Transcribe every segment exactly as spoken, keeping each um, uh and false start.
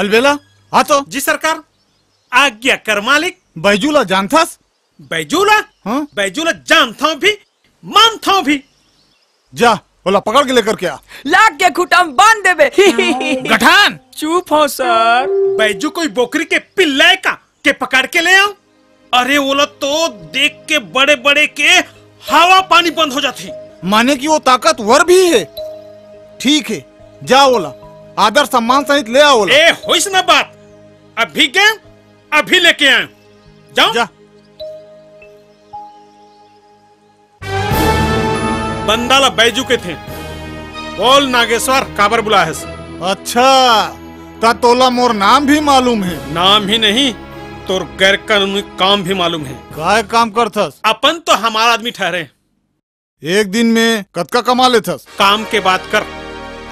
अलबेला, आ तो। जी सरकार। आज्ञा कर मालिक। बैजू ला जानथस? बैजू ला? हाँ? बैजू ला जानथव भी, मानथव भी। जा, ओला पकड़ के लेकर के आ। लाग के खूंटा म बांध देबे। गठान! चुप हो सर। बैजू कोई बोकरी के पिल्ला ए का के पकड़ के ले आंव? अरे ओला तो देख के बड़े बड़े के हवा पानी बंद हो जाथे। माने कि वो ताकतवर भी हे। ठीक हे, जा ओला आदर सम्मान सहित ले आ ओला। ए, होइस ना बात, अभी गेंव, अभी लेके आंव। जांव। जा। बंदा ला बैजू कथे। बोल नागेश्वर, काबर बुलाए हस? अच्छा, त तोला मोर नाम भी मालूम हे? नाम ही नहीं, तोर गैर कानूनी काम भी मालूम हे। काय काम करथस? अपन तो हमार आदमी ठहरे। एक दिन में कतका कमा लेथस? काम के बात कर,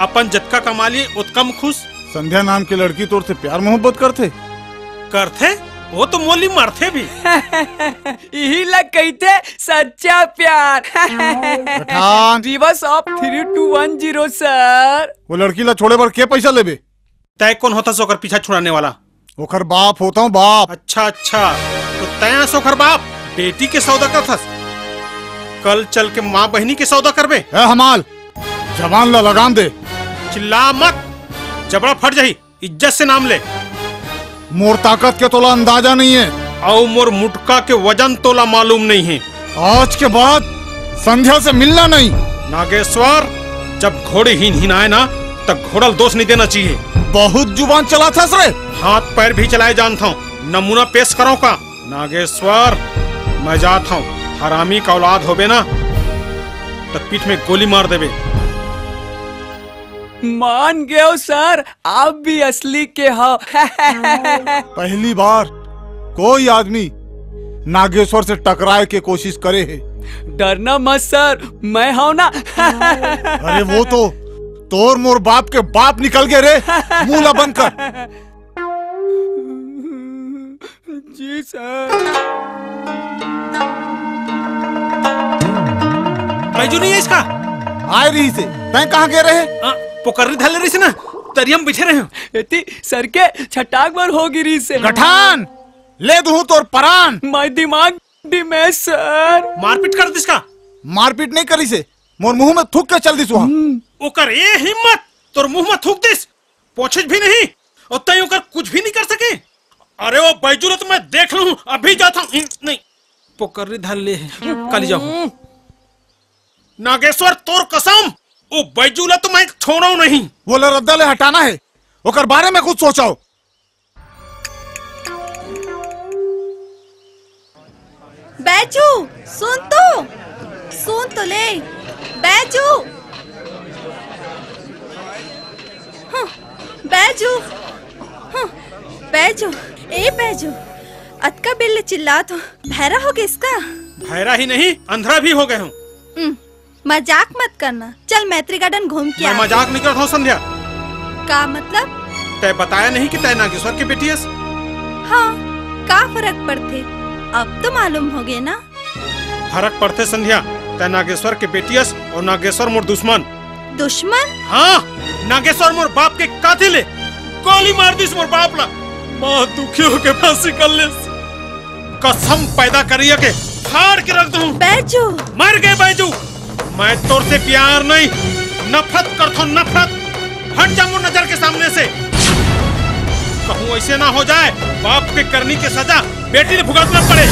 अपन जतका कमा लिए ओतका म खुश। संध्या नाम के लड़की तोर से प्यार मोहब्बत करथे? करथे? वो तो मोली मरथे भी। इही ला कहिथे सच्चा प्यार। गठान। Reverse of three two one zero sir। वो लड़की ला छोड़े बर के पैसा लेबे? तय कोन होथस ओकर पीछा छुड़ाने वाला? ओकर बाप होथंव, बाप। अच्छा, अच्छा, तो तय हस ओकर बाप? बेटी के सौदा करथस, कल चल के माँ बहिनी के सौदा करबे? ए हमाल, जबान ला लगाम दे। चिल्ला मत, जबड़ा फट जाही। इज्जत से नाम ले। मोर ताकत के तोला अंदाजा नहीं हे। अउ मोर मुटका के वजन तोला मालूम नहीं हे। आज के बाद संध्या से मिलना नहीं। नागेश्वर, जब घोड़े हिनहिनाए ना, तब घोड़ा ल दोष नहीं देना चाहिए। बहुत जुबान चलाथस रे। हाथ पैर भी चलाए जानथंव, नमूना पेश करंव का? नागेश्वर, मैं जात हंव, हरामी का औलाद होबे ना, त पीठ में गोली मार देबे। मान गेंव सर, आप भी असली के हव। पहली बार कोई आदमी नागेश्वर से टकराए के कोशिश करे हे। डरना मत सर, मैं हंव ना। अरे वो तो तोर मोर बाप के बाप निकल गे रे, मुंह ला बंद कर। जी सर। बैजू नहीं हे इसका? आए रहिसे, तैं कहाँ गे रहे? आ, पोकरी धर ले रहिसे ना, तरिया म बइठे रहेंव। एती सर के छटाक बर हो गिरिसे। गठान, ले दूहूं तोर परान। मैं दिमाग दिमे सर। मारपीट कर दिस का? मारपीट नहीं करिसे, मोर मुंह में थूक के चल दिस उहां। ओकर ए हिम्मत, तोर मुंह में थूक दिस। पोछिस भी नहीं, अउ तैं ओकर कुछ भी नहीं कर सके। अरे वो बैजू ला तो मैं देख लूं, अभी जात हंव। नहीं, पोकरी धर ले हे, काली जाहूं। नागेश्वर, तोर कसम, वो बैजू ला तो मैं छोड़ंव नहीं। वो ला रद्दा ले हटाना हे, ओकर बारे में कुछ सोचव। बैजू, सुन तो, सुन तो ले, बैजू। हं, बैजू, हं, बैजू, ए बैजू, अतका बेर ले चिल्लात हंव, भैरा हो गेस का? भैरा ही नहीं, अंधरा भी हो गे हंव। उम, मजाक मत करना। चल, मैत्री गार्डन घूम के मैं आते। मजाक नहीं करत हंव, संध्या। का मतलब? तैं बताया नहीं कि तैं नागेश्वर के बेटी हस? हां, का फरक पड़थे? अब तो मालूम हो गे ना। फरक पड़थे, संध्या। तैं नागेश्वर के बेटी हस अउ नागेश्वर मोर दुश्मन। दुश्मन? हां, नागेश्वर मोर बाप के कातिल हे। गोली मार दिस मोर बाप ला। मां दुखी होके फांसी कर लेस। कसम पैदा करिया के फाड़ के रख दूं। बैजू। मर गे बैजू। मैं तोर से प्यार नहीं, नफरत करथंव, नफरत। हट जा मोर नजर के सामने से। कहूं ऐसे ना हो जाए, बाप के करनी के सजा बेटी ल भुगतना पड़े।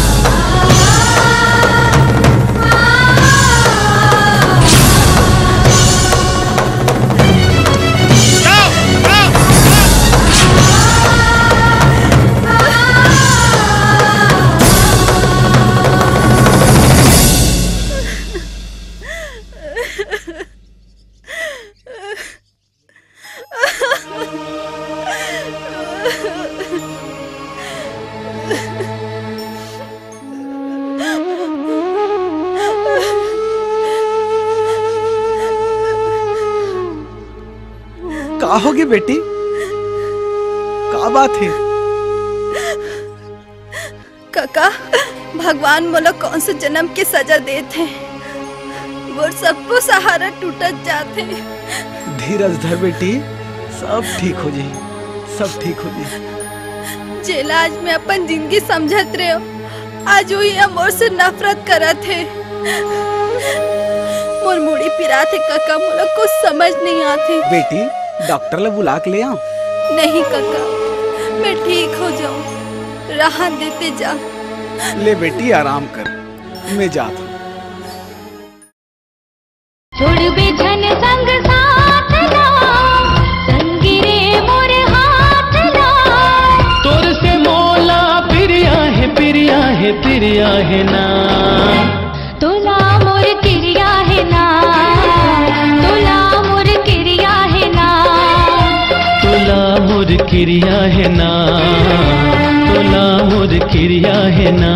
का होगे बेटी? का बात हे? कका, भगवान मोला कौन से जन्म के सजा देत हे? मोर सबो सहारा टूटत जात हे। धीरज धर बेटी, सब ठीक हो जाही, सब ठीक हो जाही। जेला आज मैं अपन जिंदगी समझत रहेंव, आज वही ह मोर से नफरत करत हे। मोर मुड़ी पिरात हे कका, मोला कुछ समझ नहीं आत हे। बेटी, डॉक्टर ला बुला के ले आंव। नहीं कका, मैं ठीक हो जाहूं, रहन दे ते जा। ले बेटी, आराम कर, मैं जात हंव। छोड़बे झन संग साथ ला, संगी रे मोर हाथ ला। तोर से मोला पिरिया हे, पिरिया हे, पिरिया हे ना। तोला मोर किरिया हे ना, तोला मोर किरिया हे ना। तोला मोर किरिया हे ना, तोला मोर किरिया हे ना।